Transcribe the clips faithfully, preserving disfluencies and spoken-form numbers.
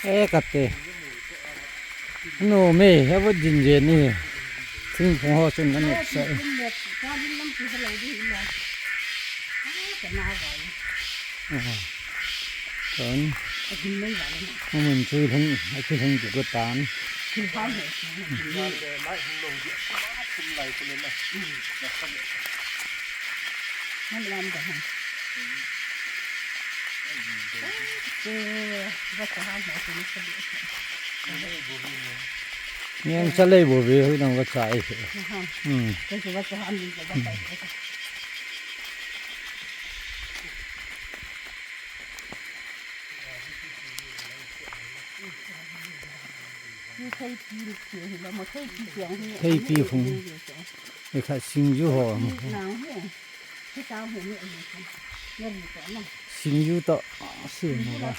Eh, kate. No me, he vo din je ni. Thingphung ho chun na nop sa. Kon. Mun chu lhung, a chu lhung chu ko tan. Niang sa lei bo ve, hui nang va chai. Hmm. Theipi phung. Ekha singju ho. Singju to. Singju to.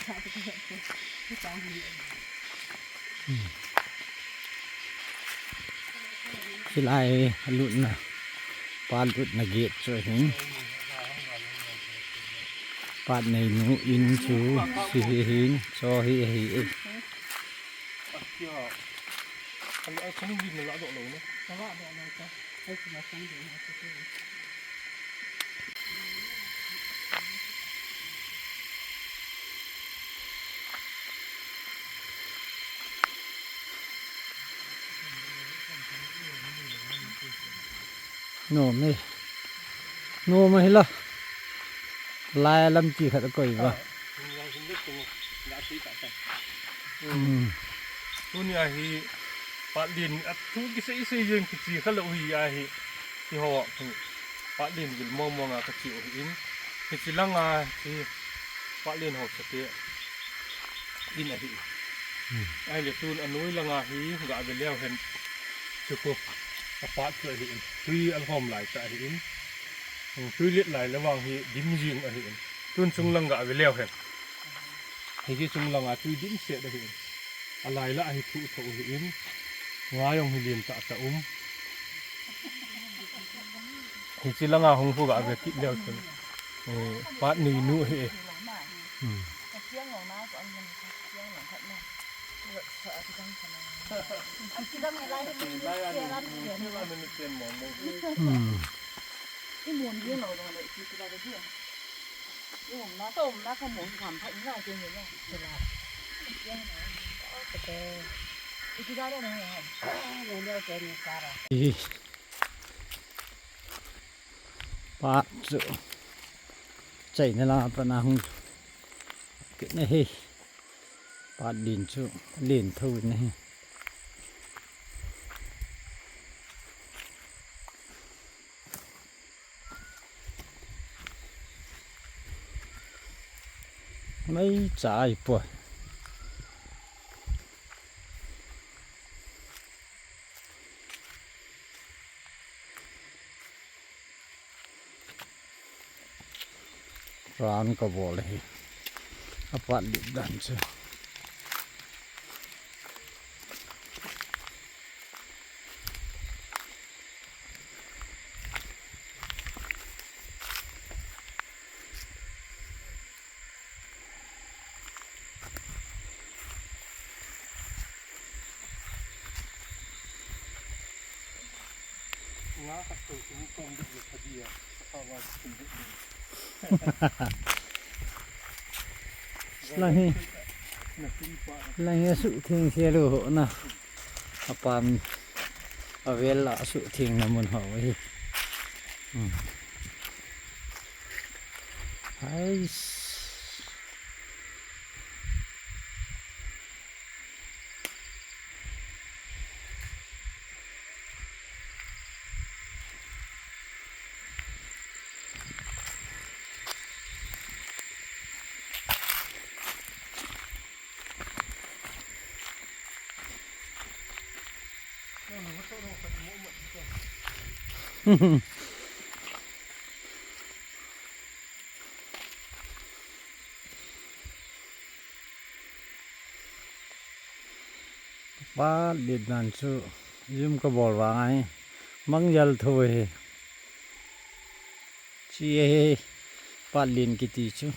Silai lutna. Pa lutna gate chu hin. Pat nei nu in chu si hi hin. Cho hi hi. No me. No me hila. Lai lam ti khat koi ba. Hmm. Tunia hi Patlin a thu kisei sei jeng kichi kha lo hi ahi. Hi ho, Patlin vil mong mong a kachi u hi in. Hichi langa hi Patlin ho sate in ahi. Ahile tun anoi langa hi ga ve leu hen. Chuko. Apat chu ahi in. Tui alhom lai ta ahi in. Tui let lai le vang hi dim jing ahi in. Tun chung lang ga ve leu hen. Hiche chung langa tui dim set ahi in. Alai la hi thu tho hi in. Nga jong hi lim ta ta um. Hichi langa hung hu ga ve kit leu chun. Eh, Pat nei nu hi. Hmm. Hmm. Hi. Pat chu. Chai na la pa na hung. Kit na hi. Patlin chu. Lin tho na hi. Mei chai poi. Ran ka bol hi. Apat lut dan chu. Nga khat to tum pom ding le phadia. Sapa wa tum ding. Lang hi. Lang hi asuh theng se lo ho na. Apam avel la asuh theng na mun ho hi. Hmm. Hais. Patlin dan chu jum ka bol vang ahi. Mangjal tho hi. Chi ahi. Patlin kiti chu.